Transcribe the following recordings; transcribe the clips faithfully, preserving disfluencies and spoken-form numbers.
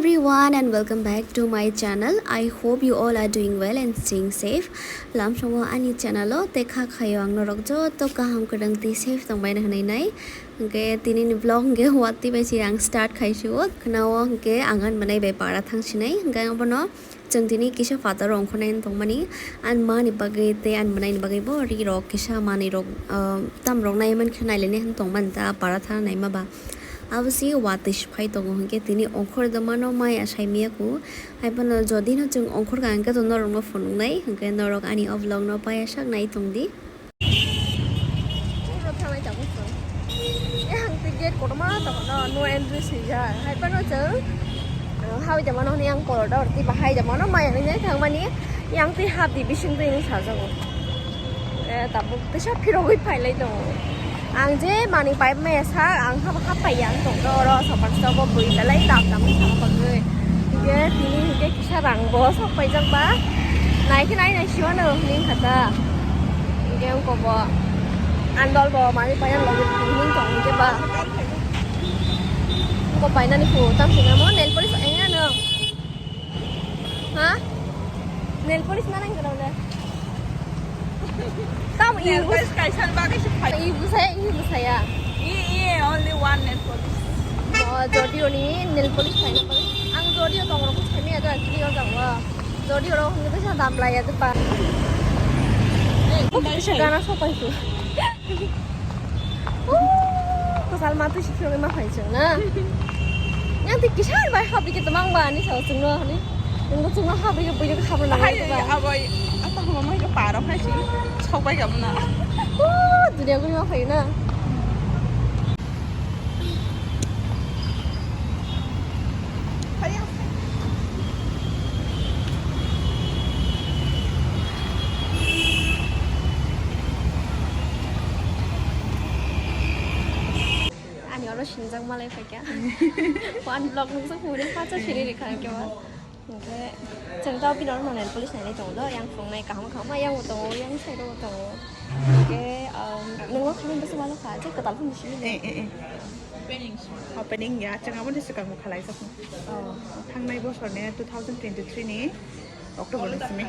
Everyone and welcome back to my channel. I hope you all are doing well and staying safe. Lamsongo ani channel o tei kha khayo ang norok joto kaham kwrwng tei safe tongbai hwnwi nai. Hwnkhe tini ni vlog hwnkhe watwi bai se ang start khai sio. Khwnao hwnkhe ang ani mwnai bai para thang sinai. Hwnkhe abono chwng tini kisa phataro ongkhornai tongmani. Ani mani bagwi tei ani mwnai ni bagwi bo ri rok kisa manwi rok, ah, tam rok nai man khe nai le ne tongmani ta para thang nai ma ba. Abo se watwi se phai tongo hwnkhe tini ongkhor da mano maya sai miya ku. Hai phano jodi no chwng ongkhor ka hwnkhe to norok no phunuk nai hwnkhe norok ani o vlog no paya sak nai tong di. Uro thanglai tabuk chwng. Yang twi gate kotorma tongo no, no entry swijak. Hai phano chwng, ah, habwi da mano hwnwi yang korodor twi bahai da mano maya hwnwi thangmani. Yang twi habdi bising twi hwnwi sajago. Eh, tabuk kisa phirogwi phailai tongo. Ang je manwi pai maya sak, ang hap, hap pai ya, ang tongkha oro sopar stop o bwi belai dam dam wngwi thangma bagwi. Hingke tini hingke kisa rang bo sok paijak ba. Nai khe nai nai sio no hwnwi kha ta. Hingke wngko bo andol bo manwi paina logi hwnwi tong hingke ba. Wngko painani phu tam sina mo nail polish eng ano. Ha? Nail polish manang kena udah. Tam nail polish kaisa bagwi se phai. I busaya, i busaya. I, i, only one nail polish. Oh, Jodiyo ni nail polish phaina bagwi. Ang Jodiyo tong rok sai maya do actually o jago. Jodiyo rok hwnwi bisa dam laya de pa. Eh, kok bisa gana sopai tu. Kwchal ma twi si phirogwi ma phai chwng na. Yang twi kisa bai habri khe twmang ba ani sao chwngno hwnwi. Nwngbo chwngno habri khe buino khe habra nangwi ba. Hai, abo, ata huma mai khe parok hai si sok bai kamo na. O, duniya guri ma phai na. Ani oro sinjak malai phaikha. One vlog nungsa khumui pacha siri rikha khe ba. Hingke chwng tao bini oro nail polish nainai tongo do, yang phunuknai kaham kaham yang bo tongo, yang side o bo tongo. Hingke, um, nungno khamani bwswk walo kha, je kwtal phano simi de. Eh, eh, eh. Opening ya, chwng aboni swkang bo khalai sakno. Oh. Thangnai bosorni two thousand twenty-three ni October ni simi.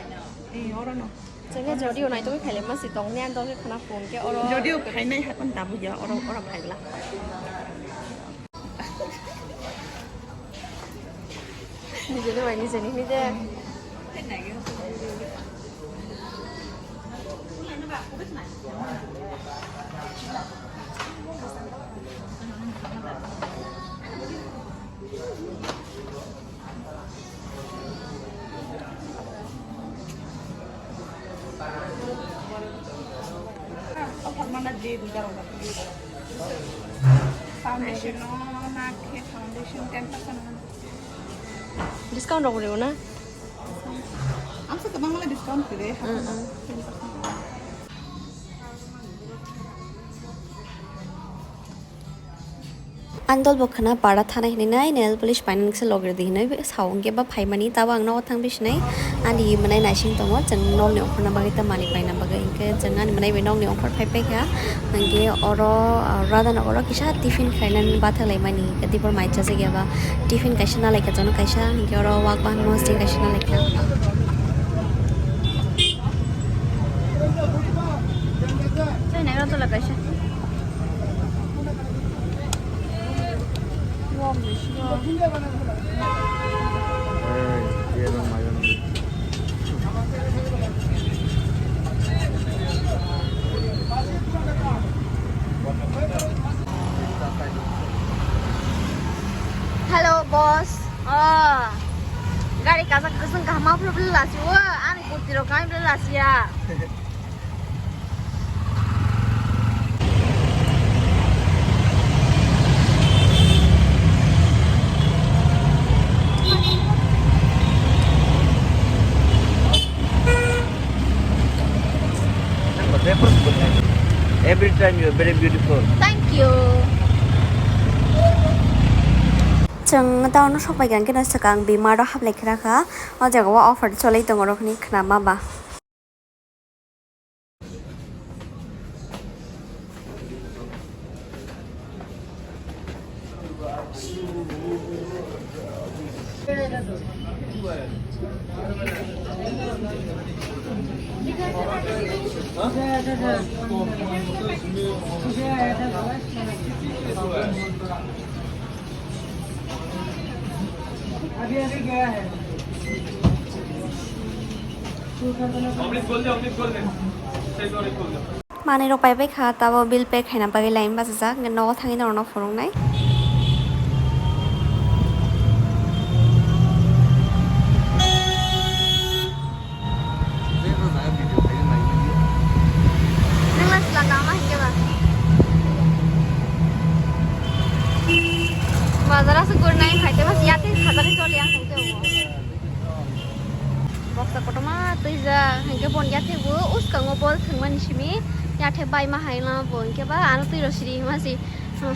Eh, oro no. Chwngno Jodiyo naitugwi khailai masi tong, niyan dol khe khna phone khe oro. Jodiyo khainai hakon dabu ya, oro, oro khaila. Nijeni bai nijeni hwnwi de. Foundation no, na khe foundation ten percent. Discount rok rw na? Ang sa kabang wala discount kire. Mm, mm. Ten percent. Andol bo khna para thanai hinwi nai nail polish painani kisa logir di hinwi sao hwnkhe ba phaimani tabo ang nogo thang bisinai ani mwnai naising tongo chwng nokni ongkhorna bagwi ta manwi paina bagwi hwnkhe chwng ani mwnai bai nokni ongkhor phai paikha hwnkhe oro ah, Radha Nagar o kisa tiffin khlainani bathak laimani hwnkhe tei bo mai chajak ya ba tiffin kaisa nalaikha chwngno kaisa hwnkhe oro wak bahai mosdeng kaisa nalaikha. Chai nai rw tola kaisa. Hello, boss. Oh. Gari kasak kasung kaham ma phuru bela lasi o. Ani kurti rok kaham bela lasi ya. Every time you are very beautiful. Thank you. Chwng town o sok pai kha, hwnkhe no swkang bimaro hablai khe rakha. O jaga o offer cholai tongo, rokni khna ma ba. अभी अभी गया है। अमृत खोल दे, अमृत खोल दे। Manwi rok pai pai kha, tabo bill pay khaina bagwi line bachajak, hwnkhe nogo thangwi norokno phunuknai. Nwng la chwla nama hinkhe ba? Bazar aswk gurnai phaite bas yate khajagwi choli ang tongte obo. Boksa kotorma twijak, hinkhe bon yathekbo uskango bol thwngmani simi yathek baima hai lama bo, hinkhe ba ano twi rw siri hima si,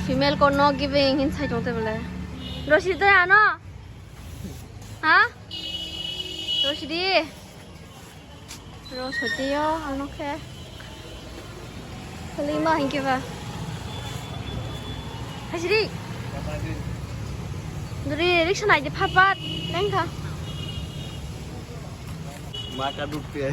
female ko no giving hin sai tongte bole. Rw siri tei ano? Ha? Rw siri? Rw siri yo, ano khe. Khwlwima hinkhe ba. Hai siri. Duri riksa nai de phat phat nang kha. Mata dukte.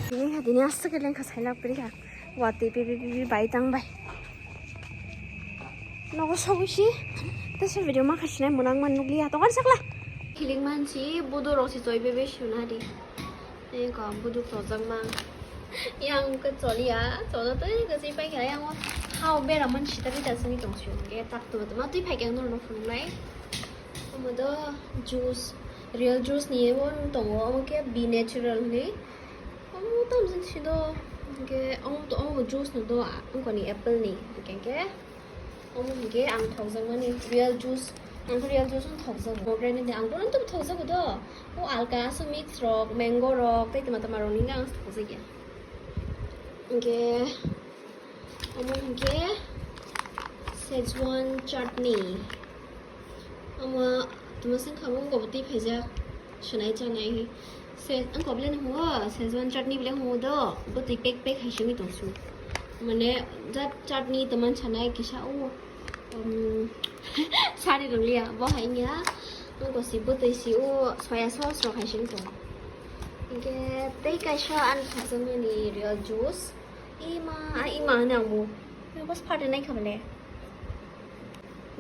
Ini hadini aswk lengkha sailak piri kha. Watwi pipi pipi bai tang bai. Nogo sogwi si. Tesa video ma khasinai mwnang man nukliya. Tokar sakla. Kilik mansi budu rok si choi bebe suna di. Eko budu chojak ma. Yang ke choliya. Choja twi ke si pai kha yang hao bera man sita bita simi tong sio. Ge tak tu tu ma twi pai kang nor no phunai. Omo do juice, real juice ni omo tongo. Omo ke be natural ni. Omo tamjani si do, hingke omo to, omo juice no do, wngkoni apple ni, hingke, hingke omo hingke ang thokjakmani real juice, ang khe real juice no thokjago, pomegranate ni ang bono to thokjago do, o alka aswk mix rok, mango rok, tei twma twma rok ni ang thokjakya, hingke omo hingke Szechuan chutney. Omo tuma sing kha bo wngkha bo twi phaijak, swnai chanai hi. Se, wngkha bo le nw huo, Szechuan chutney bo le huo do, bo twi pek pek hai simi tong su. Mane, jat chutney tuma sanai kisa o, um, sari rwliya, bo hai wngya, wngkha si bo twi si o soya sauce rok hai simi tong. Hingke tei kaisa ani khajak mani real juice. Ima, a ima hwnwi ang bo. Bas phatwi nai kha mane.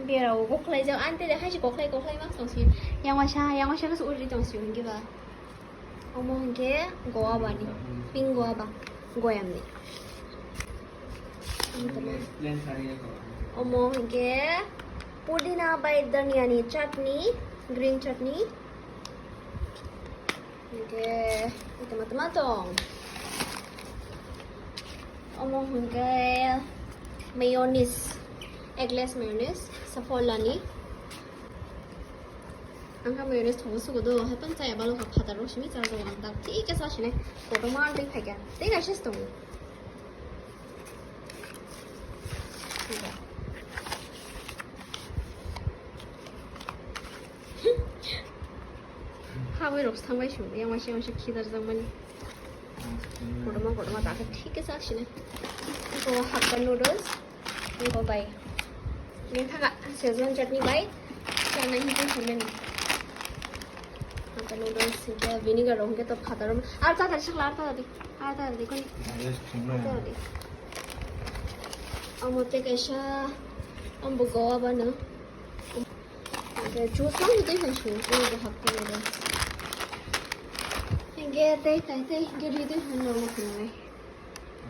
Berao koklai jak, ani tei hai se koklai koklai ma tong si. Yang waisa, yang waisa se uri tong si hingke ba. Omo hingke guava ni, pink guava, goyam ni. Omo hingke pudina bai dhania ni chutney, green chutney. Hingke, toma toma tong. Omo hingke mayonnaise, eggless mayonnaise, safolani. Ang kha mayonnaise thongo sugo do, hai tong chaya balo kha phatar rok simi chajak ang tak thik khe sa sinai. Kotorma tei phaikha, tei kaisa se tongo. Habwi rok thangbai sung, yang waisa waisa khidarjak mani. Kotorma kotorma ta khe thik khe sa sinai. Iko hakka noodles, iko bai. Ni thaka Szechuan chutney bai chanai hingke sanani. Hakka noodles hingke vinegar rok hingke to phataro. Ar ta ta sakla ar ta ta di. Ar ta ta di koni. Yes, thumna. Ar ta ta di. Amo tei kaisa ambo guava no. Hingke juice no tei hai sung, tei bo hapti bo. Hingke tei tai tei hingke ri tei hai no mo khunai.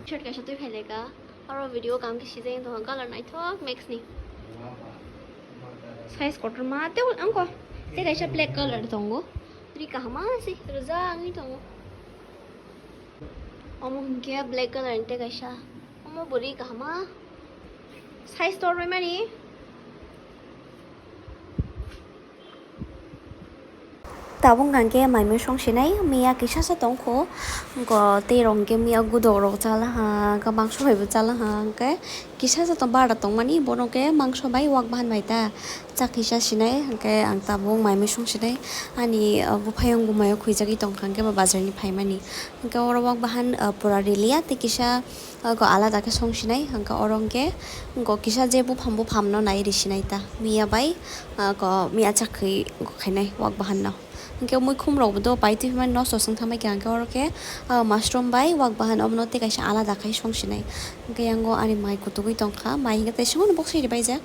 Shirt kaisa tei phai leka. Aro video kam ke sijai tong color naithok mix ni. Size kotorma tei angko. Tei kaisa black color tongo. Ri kahama si rwjak wngwi tongo. Omo hingke black color ni tei kaisa. Omo bo ri kahama. Size tor bai mani. Tabuk hwnkha khe mai mui song sinai, miya kisa sa tong kho, hwnkhe tei rok hwnkhe miya gudok rok chala ha, hwnkhe mangso bai bo chala ha, hwnkhe kisa sa tong bara tong mani, bono khe mangso bai wak bahan bai ta cha kisa sinai, hwnkhe ang tabuk mai mui song sinai, ani, uh, buphayung bumai o khwijagwi tong kha, hwnkhe bo bazar ni phai mani, hwnkhe oro wak bahan, uh, pura riliya tei kisa, uh, ko alada khe song sinai, hwnkhe oro hwnkhe ko kisa je buphang buphang no nai ri sinai ta, miya bai, uh, ko miya chakhi khainai wak bahan no. Hwnkhe muikhum rok bo do pai twi phimani nosto swng thangbai kha, hwnkhe oro khe, ah, mushroom bai wak bahan obono tei kaisa alada khai song sinai. Hwnkhe yango ani mai kutugwi tongkha, mai hwnkhe tei songno boksai ri baijak.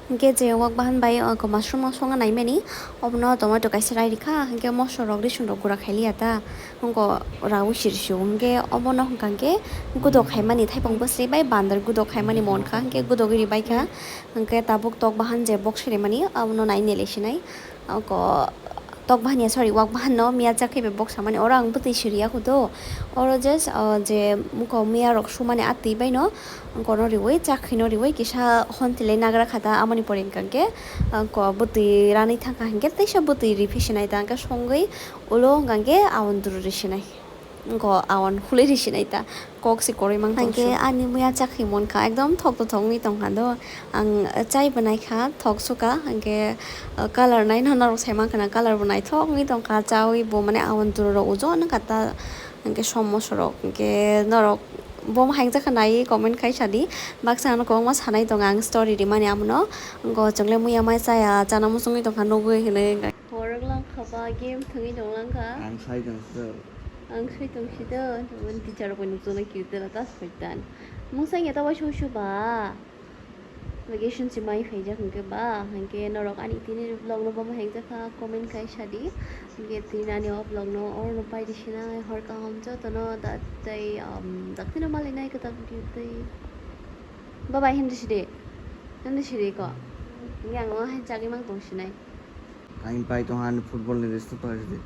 Hwnkhe je wak bahan bai, uh, ko mushroom no songna naimani, obono tomato kaisa rai rikha, hwnkhe moso rok risung rok gura khailiya ta, hwnkhe raui siri sio, hwnkhe obono hwnkha hwnkhe gudok khaimani thaipung bwsri bai bandar gudok khaimani mon kha, hwnkhe gudogwi ri baikha, hwnkhe tabuk tok bahan je boksai rimani, abono nai nele sinai. Ako tok bahan ya, sorry, wak bahan no miya chakhe be bok samani, oro ang bwtwi siriya khudo. Oro just, uh, je muko miya rok sumani a twi bai no, kono riwi, chakhi no riwi, kisa hon tilai nagra khata, amoni pore hwnkha khe, uh, ko bwtwi ranwi thangkha hwnkhe, teisa bwtwi ri phi sinai ta hwnkhe songwi ulo hwnkha khe awan duru ri sinai. Go awan khului ri sinai ta, kok se koroi mang tong. Hwnkhe ani muya chakhi mon kha, ekdom thok to thok wngwi tong kha do. Ang chai bo nai kha, thok su kha, hwnkhe, uh, colour nai no norok sai man khana, colour bo naithok wngwi tong kha, chaui bo mane awan duru rok ujo wng kha ta, hwnkhe som moso rok, hwnkhe norok bo ma hai jak kha nai comment khai sa di, baksa ano kwbangma sanai tongo ang story rimani amono, go chwng le muya mai chaya, chana muchungwi tong kha nugwi hinwi. Horok lang kha ba, game thwngwi tong lang kha. Ang sai tong sir. Ang sui tong si do, teacher rok bai nukjana kiu tela ta soi tan. Mungsa ya ta waisung su ba. Vacation si mai phaijak hwnkhe ba, hwnkhe norok ani tini vlog no boma hengjakha, comment khai sadi. Hwnkhe tini ani o vlog no oro no pai di sinai, hor kaham joto no da tei, um, daktino malai nai kwtal video tei. Bye bye, hindi sidi. Hindi sidi ko. Hwnkhe ang o hai chagwi mang tong sinai. Ang pai tong han football ni resto pa sidi.